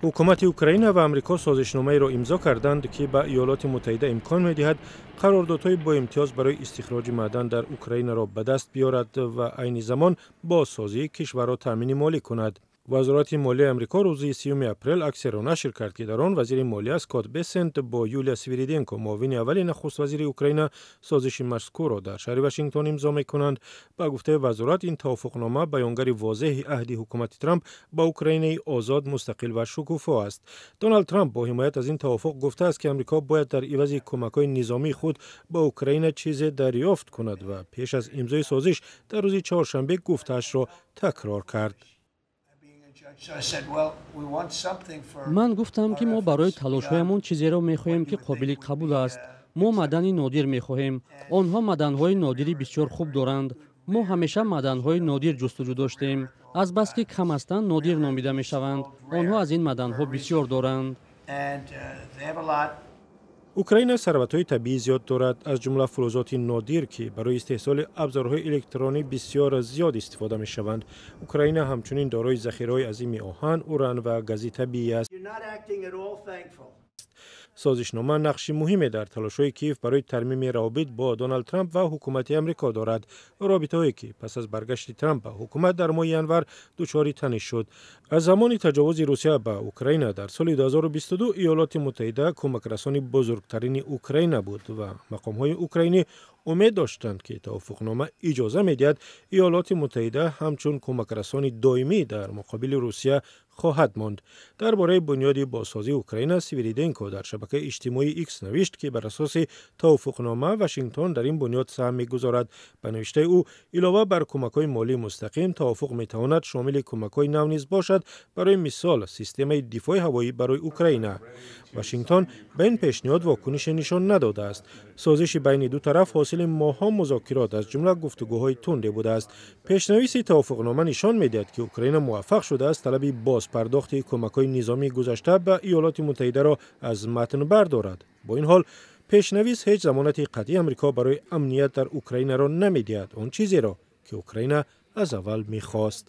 Ҳукумати Украина ва Амрико созишномаеро имзо карданд, ки ба Иёлоти Муттаҳида имкон медиҳад қарордодҳои боимтиёз барои истихроҷи маъдан дар Украинаро ба даст биёрад ва айни замон бозсозии кишварро таъмини молӣ кунад. Вазорати молияи Амрико рӯзи 30 апрел аксеро нашр кард, ки дар он вазири молия Скотт Бессент бо Юлия Свириденко, муовини аввали нахуствазири Украина, созиши мазкурро дар шаҳри Вашингтон имзо мекунанд. Ба гуфтаи вазорат, ин тавофуқнома баёнгари возеҳи аҳди ҳукумати Трамп ба Украинаи озод, мустақил ва шукуфо аст. Доналд Трамп бо ҳимоят аз ин тавофуқ гуфтааст, ки Амрико бояд дар ивази кӯмакҳои низомии худ ба Украина чизе дарёфт кунад ва пеш аз имзои созиш дар рӯзи чоршанбе гуфтаашро такрор кард. Ман гуфтам, ки мо барои талошҳоямон чизеро мехоҳем, ки қобили қабул аст. Мо маъдани нодир мехоҳем. Онҳо маъданҳои нодири бисёр хуб доранд. Мо ҳамеша маъданҳои нодир ҷустуҷӯ доштем. Азбаски кам ҳастанд, нодир номида мешаванд. Онҳо аз ин маъданҳо бисёр доранд. Украина сарватҳои табиӣ зиёд дорад, аз ҷумла фулӯзоти нодир, ки барои истеҳсоли абзорҳои электронӣ бисёр зиёд истифода мешаванд. Украина ҳамчунин дорои захираҳои азими оҳан, уран ва гази табиӣ аст. Созишнома нақши муҳиме дар талошҳои Киев барои тармими равобит бо Доналд Трамп ва ҳукумати Амрико дорад, робитаҳое ки пас аз баргашти Трамп ба ҳукумат дар моҳи январ дучори таниш шуд. Аз замони таҷовузи Русия ба Украина дар соли 2022 Иёлоти Муттаҳида кӯмакрасони бузургтарини Украина буд ва мақомҳои украинӣ умед доштанд, ки тавофуқнома иҷоза медиҳад Иёлоти Муттаҳида ҳамчун кӯмакрасони доимӣ дар муқобили Русия хоҳад монд. Дар бораи бунёди бозсозии Украина Свириденко дар шабакаи иҷтимоии Икс навишт, ки бар асоси тавофуқнома Вашингтон дар ин бунёд саҳм мегузорад. Ба навиштаи ӯ, илова бар кӯмакҳои молии мустақим, тавофуқ метавонад шомили кӯмакҳои нав низ бошад, барои мисол системаи дифои ҳавоӣ барои Украина. Вашингтон ба ин пешниҳод вокунише нишон надодааст. Созиши байни ду тараф ҳосили моҳҳо музокирот, аз ҷумла гуфтугӯҳои тунде будааст. Пешнависи тавофуқнома нишон медиҳад, ки Украина муваффақ шудааст талаби бозпардохти кӯмакҳои низомии гузашта ба Иёлоти Муттаҳидаро аз матн бардорад. Бо ин ҳол, пешнавис ҳеҷ замонати қатъии Амрико барои амният дар Украинаро намедиҳад, он чизеро ки Украина аз аввал мехост.